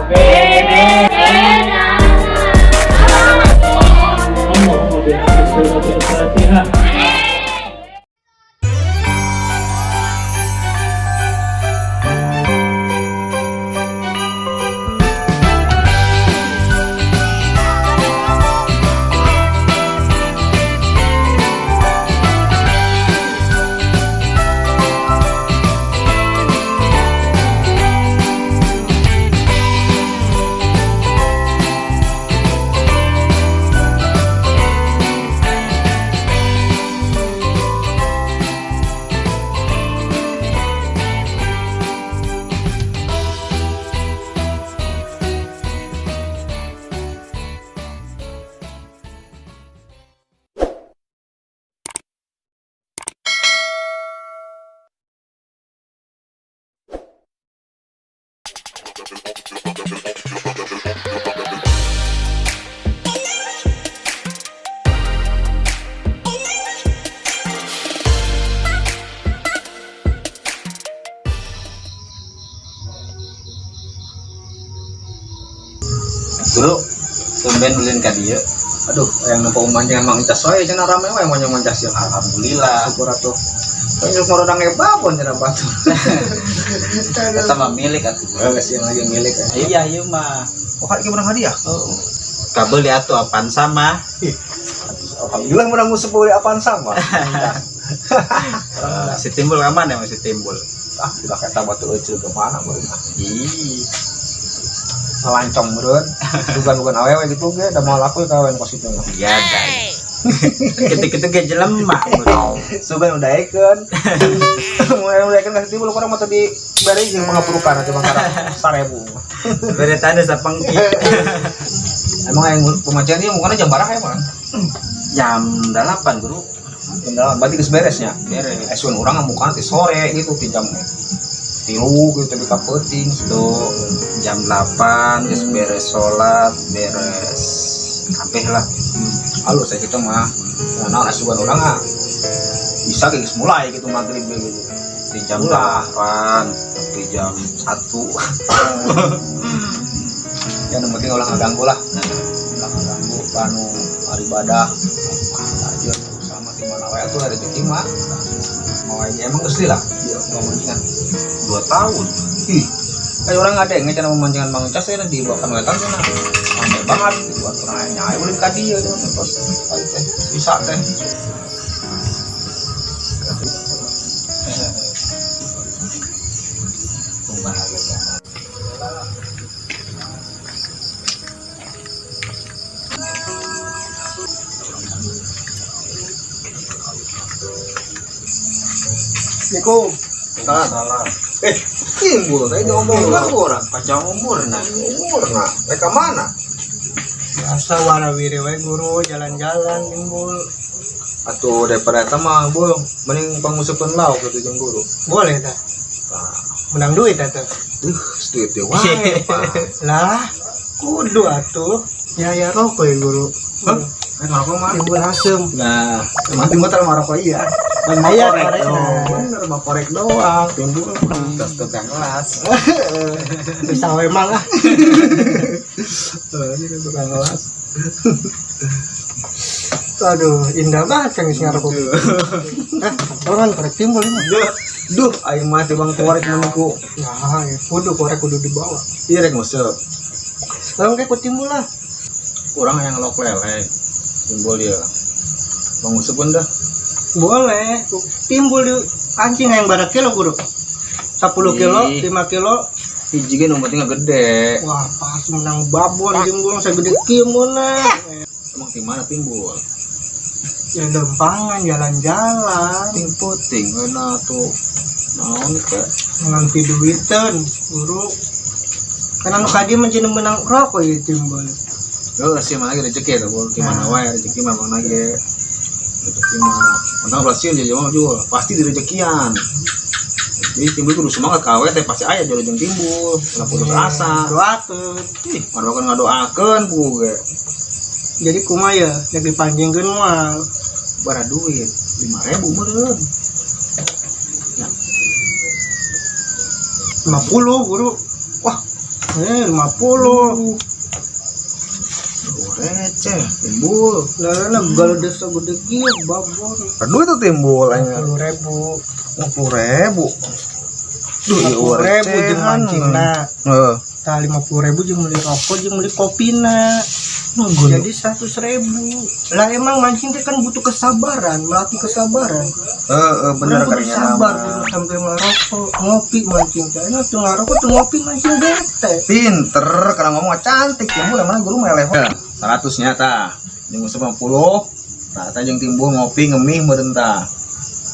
B D Allahumma bihaqqi suratil Fatihah. Guru, tumben ulin ka dieu. Aduh, yang nempo mancing emang encas wae cenah, rame wae mancing mancas ya. Alhamdulillah. Syukur atuh. Kan modang babon cenah batur. Eta mah milik atuh. Geus yang lagi milik ya. Iya, ieu mah. Oh, kan menang hadiah. Oh. Kabel atuh apaan sama. Alhamdulillah menang sepuluh apaan sama. Eh, si timbul aman ya masih timbul. Ah, udah kata batu euceul ke mana baru. Ih, Ngelancong meureun. Bukan bukan awewe gitu ge, da moal laku kawen kos itu mah. Iya dai. Kitu-kitu ge jelema. Sugan udah ekeun. Mulai udah ekeun kasih timbul kurang mah tadi bari jeung pangapurukan atuh mangkara 1000. Bere tanda sapengki. Emang yang pemancingan dia mukanya jam barang ya, Bang? Jam 8, Guru. Jam 8, berarti geus beresnya. Beres. Esun urang ngamukana ti sore gitu ti jam 3 gitu tapi ka peuting. Tuh jam 8 geus beres salat, beres kabeh lah. Halus saya gitu mah. Nah, naon asupan urang ah. Bisa geus mulai gitu maghrib gitu. Di jam Ulah. 8 sampai jam 1. Ya nu penting ulah ngaganggu lah. Ulah ngaganggu kanu ibadah. Aja sama di mana wae atuh rezeki mah. Mau aja emang geus lah. Ieu pemancingan 2 tahun. Ih, kayak orang ada yang ngecana pemancingan Mang Cas ya di Bakan Wetan sana. Rame banget gitu aturan nya aya ulin ka dieu terus tadi teh bisa teh. Kumaha gagana. Assalamualaikum. Salah. Eh, timbul tadi diomongin ku orang. Panjang umur nah. Umur nah, mereka mana? Biasa warawiri we guru jalan-jalan timbul. Atuh daripada eta mah bul, mending panguseupkeun lauk gitu jeung guru. Boleh dah. Tah, Menang duit atuh. duit teh wae, Pak. Lah, kudu atuh. Ya ya rokok ya guru. Hah? Eh, ngarokok mah. Timbul asem. Nah, emang timbul teh ngarokok iya. Dan Aya korek korek. dong. Bener mah korek doang, timbul. Terus tukang las. Bisa we mang ah. Ini kan tukang ngelas. Aduh, indah banget kan geus ngarokok. Hah, kan korek timbul ini. Duh, duh, aing mah tibang korek mun ku. Nah, ya, kudu korek kudu dibawa. Iya rek nguseup. Lalu kayak ku timbul lah. Urang yang lok lele. Timbul dia. Panguseupeun dah. Boleh. Timbul di kancing yang bara kilo guru. 10 kilo, Ih. 5 kilo. Hiji ge nu penting gede. Wah, pas menang babon timbul segede kieu meunang. Emang di mana timbul? Ya lempangan jalan-jalan. Ting puting euna tuh. Naon teh? Menang piduiteun guru. Karena nu kadi mah cenah menang rokok ieu timbul. Yo sih mah lagi rezeki tuh, bol. Di mana wae rezeki mah mana ge. Rezeki mah mentang belas sieun jadi mah jual, pasti direzekian. Jadi timbul kudu semangat kawe teh pasti aya jodoh jeung timbul, ulah putus asa. Doakeun. Ih, ngadoakeun ngadoakeun bu ge. Jadi kumaha ya, rek dipanjingkeun moal. Bara duit 5.000 meureun. Ya. 50 guru. Wah, 50. Oh, receh, timbul. Lah galedes gede kieu babon. Aduh itu timbul aing. 50.000. 50.000. Duh, ieu 50.000 jeung recehan. mancingna. Heeh. Tah 50.000 jeung meuli rokok jeung meuli kopina. Jadi 100.000. Lah emang mancing teh kan butuh kesabaran, melatih kesabaran. Heeh, bener Orang kudu karinya sabar nama. kudu sampai ngerokok, ngopi mancing teh. Enak tuh ngerokok tuh ngopi mancing bete. Pinter karena ngomong cantik timbul mana guru meleh. 100 nya tah. Jeung 90. Tah tah jeung timbul ngopi ngemih meureun tah.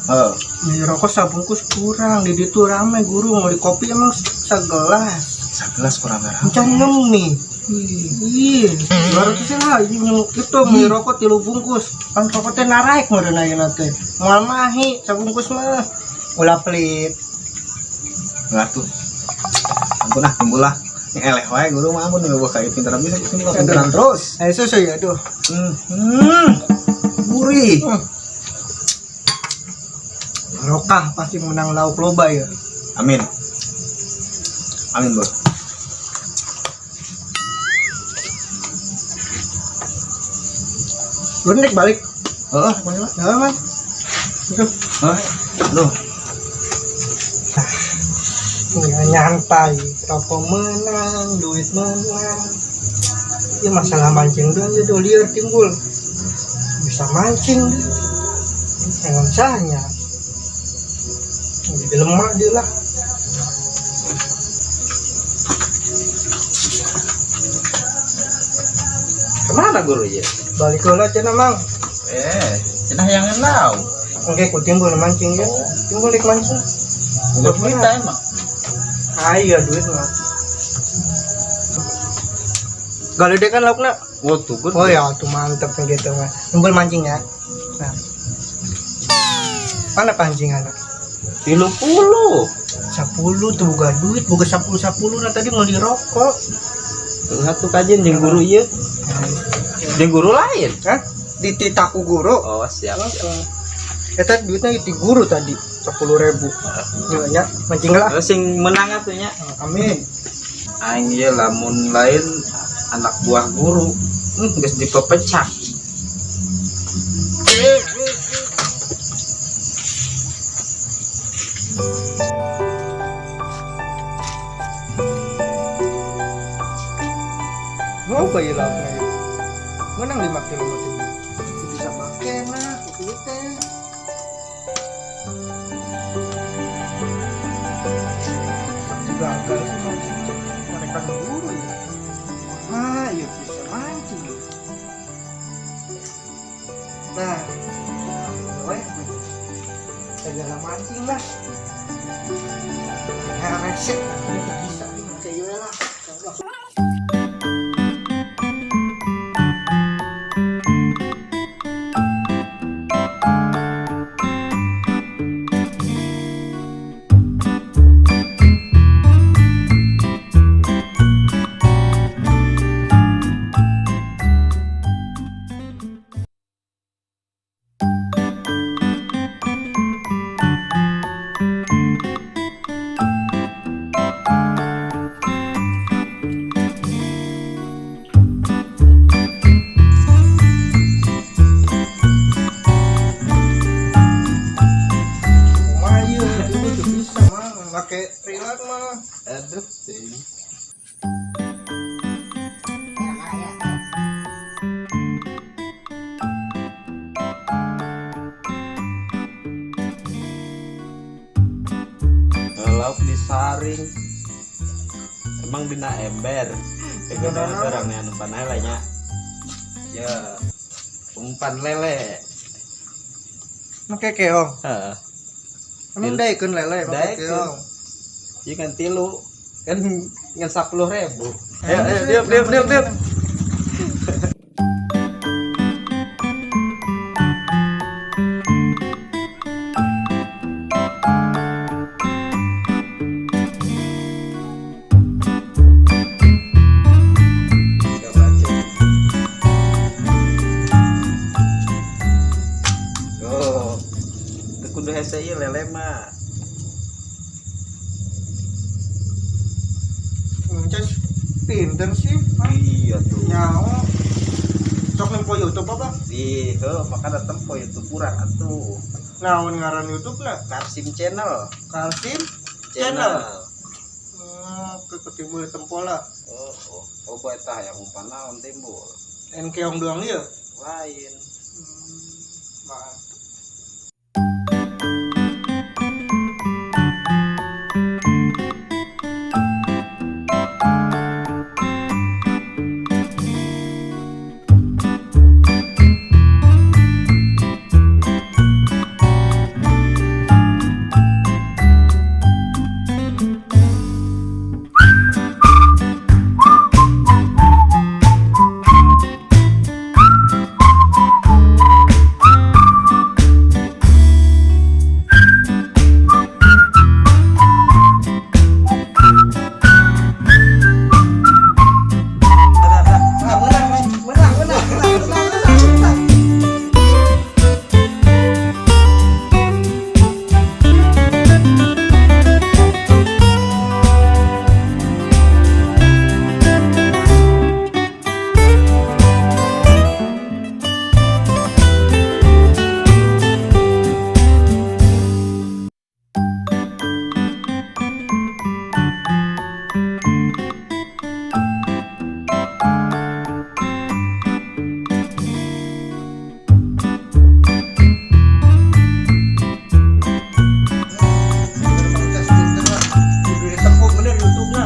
Heeh. Beli rokok sabungkus kurang, di ditu rame guru meuli kopi emang segelas. Sagelas kurang merah. Encan ngemih. Ih, 200 lah ini itu beli rokok 3 bungkus. Kan rokok teh naraek meureun ayeuna teh. Moal mahi sabungkus mah. Ulah pelit. Enggak tuh. Ampun ah timbul lah. Ini eleh wae guru mah ampun eueuh kayak pinter bisa timbul pinteran terus. Ayo susu ya aduh. Gurih. Barokah pasti menang lauk loba ya. Amin. Amin, Bro. Lu naik balik. Heeh, mana lah? Ya, Man. Itu. Heeh. Duh, Ya, nyantai, rokok menang, duit menang. Ya masalah mancing doang ya liar timbul. Bisa mancing deh. Jangan sahnya. Jadi lemah dia lah. Kemana guru ya? Balik ke lah cenah mang. Cenah yang lau. Oke, ku timbul mancing ya. Timbul dik mancing. Udah duit emang. Ah iya duit mah. Galede kan laukna. Oh, tuh guru. Oh ya, tuh mantep nih gitu mah. Timbul mancing ya. Nah. Mana pancingan? 30. 10 tuh boga duit, boga 10 10 nah tadi mau rokok. Satu kajian jeung guru ieu. Jeung guru lain. Hah? Dititaku guru. Oh, siap, siap. Eta duitnya di guru tadi 10.000. Ya, ya, mancing lah. Terus sing menang atuh nya. Amin. Aing ieu lamun lain anak buah guru. Geus dipepecak. Mau bayi lauknya ya? Menang 5 kilo mah bisa pakai nah, gitu teh. Gagal sih mancing. Mereka guru ya. Ah, ya bisa mancing. Nah, gue segala mancing lah. Nah, resek bisa nih kayak lah. Pakai prilat mah. Aduh, sih. Lauk disaring. Emang dina ember. Kegedean orang nih anu umpan lele nya. Ya, umpan lele. Make keong. Heeh. Emang daekeun lele make Daekeun. keong. Ieu kan tilu kan ngan 10.000. Ayo, Ayo, diuk diuk diuk diuk. Coba cek. Oh, teu kudu hese ieu lele mah. Cas. Pinter sih. Iya tuh. Nyaho. Sok nempo YouTube apa? Ih, heuh, makana tempo YouTube kurang atuh. Naon ngaran YouTube na? Karsim Channel. Karsim Channel. Ke ketimbul tempo lah. Oh, oh, oh, eta yang umpan naon timbul. En keong doang ieu. Lain. Maaf. Ah, menang, menang, menang, menang, menang, menang, menang. Bener, Bang Cas, pinter lah. Kudu ditempo bener YouTube-na.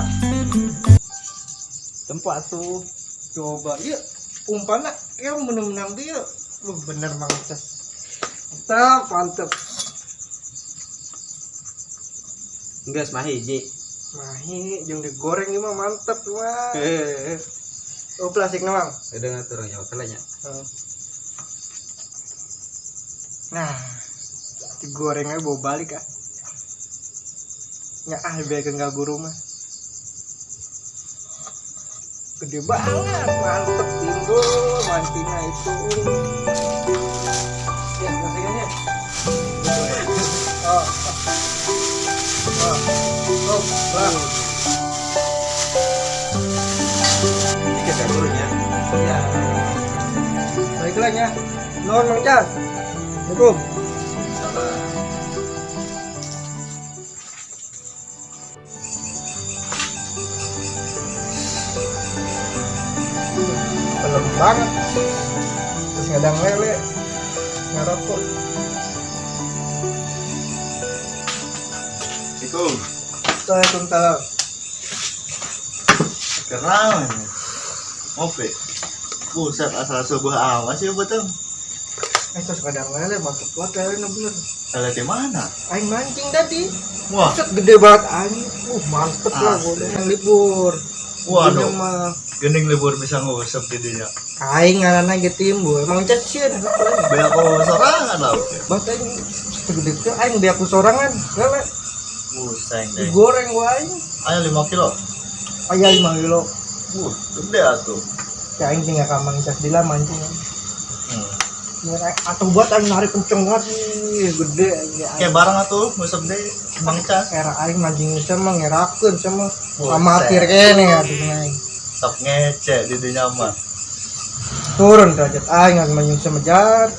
Tempo atuh. Coba ieu umpanna keong menang-menang dia. Lu bener Bang Cas. Mantap, mantap. Geus mah hiji. Mahi jeung digoreng ieu mah mantep wah. Oh, plastik Bang. Udah ngatur nya hotel nya. Nah, digoreng aja bawa balik ah. Ya ah, biar nggak guru mah. Gede banget, mantep timbul mancingnya itu. Ya, mancingnya. Oh, oh, oh, bang. Iki gagurunya. Ya. Baiklah ya. Nuhun Mang Cas. Assalamualaikum. Salah. Pelem banget. Terus ngadang lele, ngerokok. Assalamualaikum. Waalaikumsalam. Keren. Ngopi. Buset, asal subuh amat sih betul. Terus ngadang lele mantep banget lele nu bener. Lele di mana? Aing mancing tadi. Wah, Buset gede banget aing. Mantep lah Asli. gua yang libur. Waduh. Gini mah Gening libur bisa ngusap jadinya. aing ngaranna ge timbul. Emang cas sieun. Banyak sorangan lah. Bat aing segede ke aing biak ku sorangan. Lele Buset deh. digoreng gua aing. Ayo 5 kilo. Aya 5 kilo. Gede atuh. Ya aing tinggal ka Mang Cas dila mancing. Hmm. Atau buat aing narik kenceng banget ih, gede aing. Kayak barang atuh ngusap deh Mang Cas. Era aing mancing sama ngerakeun sama Buset. amatir kene atuh aing. Sok ngece di dinya mah. Turun derajat aing aing mancing sama jar.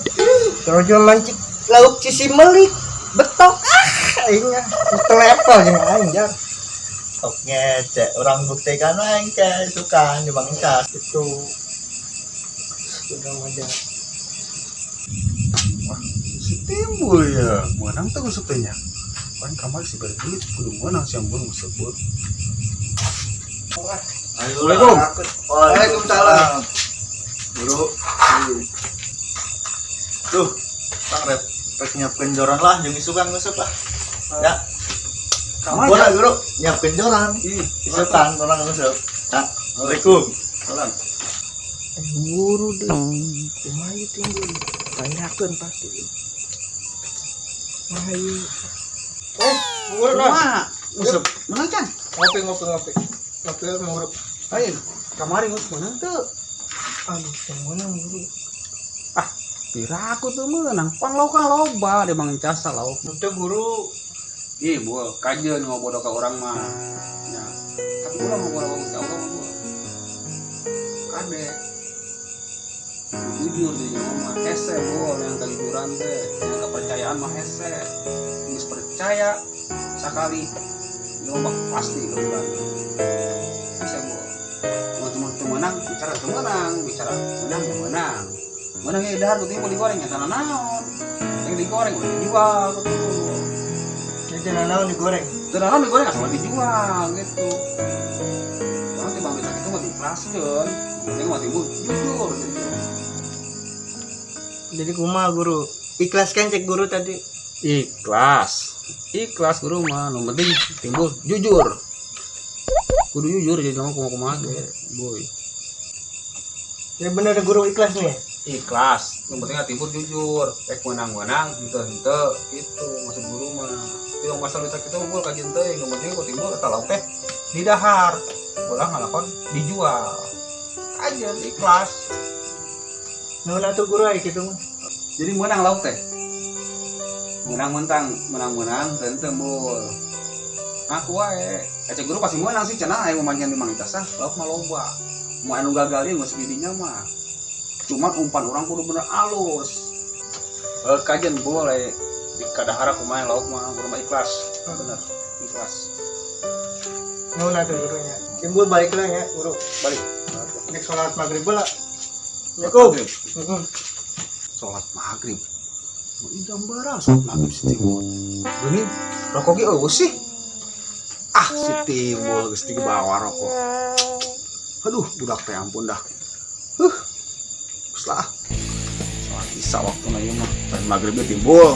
Terus cuma mancing lauk sisi melik betok ah aing ah telepel jeung aing jar. Sok ngece. Orang buktikan aing ke suka di Mang Cas. Itu sudah aja. Si timbul ya, menang tuh ngusupnya. Kan kamar si berdua kudu menang si ambon ngusupur. Ayo. Assalamualaikum. Waalaikumsalam. Bro. Tuh, tang rep rek nyiapkeun joran lah jeung isukan nguseup lah. Ya. Kamar Bola guru nyiapkeun joran. Ih, Isukan orang nguseup. Ya. Assalamualaikum. salam. Guru deh. Kumaha ieu timbul? Tanyakeun pasti. Kumaha ieu? Guru nah. Kumaha? Nguseup menang can? Ngopi ngopi ngopi. Ngopi nguruk. Ayo, kamari nguseup menang tuh. Aduh, menang guru. Pira aku tuh menang, pan lauk kan loba di Mang Casa lauk. Itu guru Ih, buah kajeun ngobodo ka urang mah. Ya. Tapi urang ngobodo ka Gusti Allah mah. Kade jujur di mah hese bol, yang kejujuran teh, yang kepercayaan mah hese. Geus percaya sekali nyoba pasti leulang hese bol. Mau cuma teu meunang bicara, teu meunang bicara, meunang ya meunang, meunang ya dahar ku timbul digoreng ya tanah naon yang digoreng udah dijual ku timbul. Jadi naon digoreng? Teu naon digoreng asal dijual gitu. Orang timbang bisa gitu mah diikhlaskeun, penting mah timbul jujur gitu. Jadi kumaha guru? Ikhlaskan cek guru tadi. Ikhlas, ikhlas guru mah, nu penting timbul jujur, kudu jujur jadi nama kumaha kumaha ge boy. Ya bener guru, ikhlas nih. Ikhlas, yang penting timbul jujur, rek menang menang, henteu henteu gitu maksud guru mah. Itu masalah bisa kita unggul kajian teh, yang penting ku timbul eta lauk teh di dahar ulah ngalakon dijual aja, ikhlas. Nuhun atuh guru aya kitu mah. Jadi menang lauk teh menang mentang menang menang dan tembul aku wae kaca guru pasti menang sih cenah. Aya memancing di mang sah lauk mah loba, mau anu gagal geus didinya mah, cuman umpan orang kudu bener alus. Eh, kajian boleh di kadahara kumaha lauk mah, guru mah ikhlas, bener ikhlas. Nuhun atuh gurunya. Timbul balik lah ya guru. Balik. Nek sholat maghrib lah. Assalamualaikum. Heeh. Sholat maghrib. Mau jam berapa sholat maghrib si Timbul ini? Rokok ge euweuh sih. Ah, si Timbul geus dibawa rokok. Aduh, budak teh, ampun dah. Geus lah, sholat isya waktu ieu mah. Sholat maghribnya timbul.